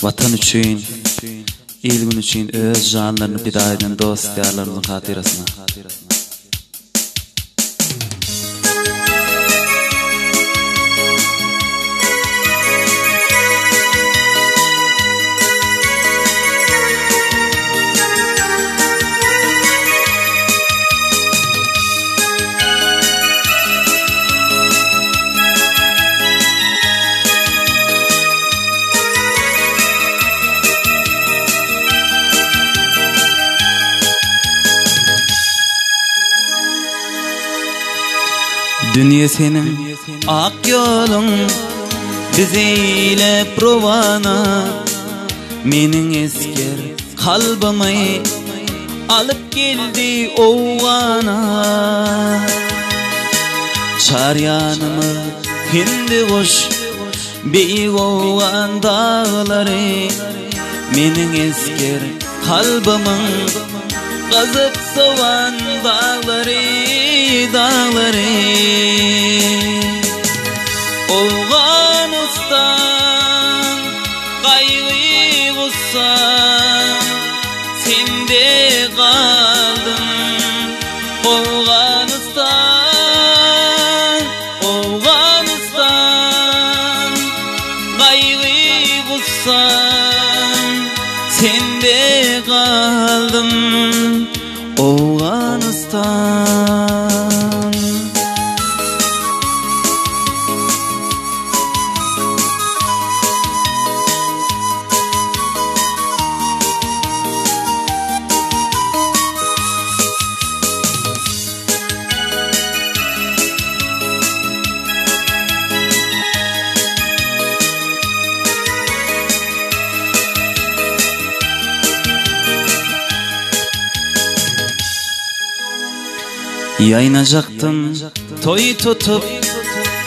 Watan üçin, il-gün üçin öz janlaryny pida eden dost-ýarlarymyzyň hatyrasyna. Dünýe seniň ak ýoluň bizi eýläp rowana Meniň esger kalbymy alyp geldi Owgana. Çar ýanymyz Hindiguş, beýik Owgan daglary Meniň esger kalbymyň gazyp sowan daglary, daglary. Owganystan gaýgy-gussa sende galdym. Owganystan, Owganystan gaýgy-gussa sende galdym. Owganystan. Ýaýnajakdym toý tutup,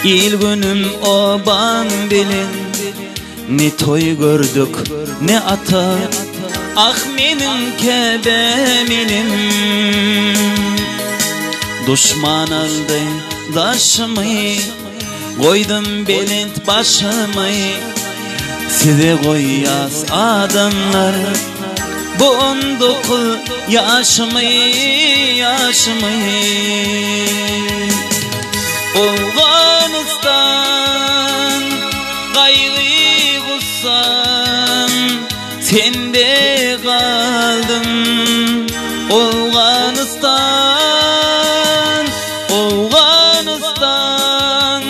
il-günüm obam bilen. Ne toý gördük, ne ata, ah meniň käbäm ilim. Duşman aldy daşymy, goýdum belent başymy. Size goýýas adamlar, bu 19 ýaşymy, ýaşymy. Owganystan gaýgy-gussam sende galdym. Owganystan, Owganystan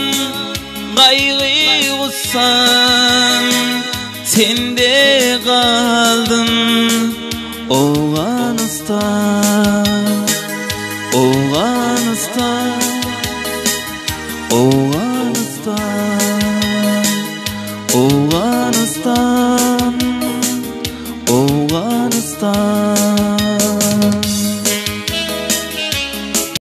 gaýgy-gussam sende galdym. Owganystan, Owganystan, Owganystan, Owganystan, Owganystan.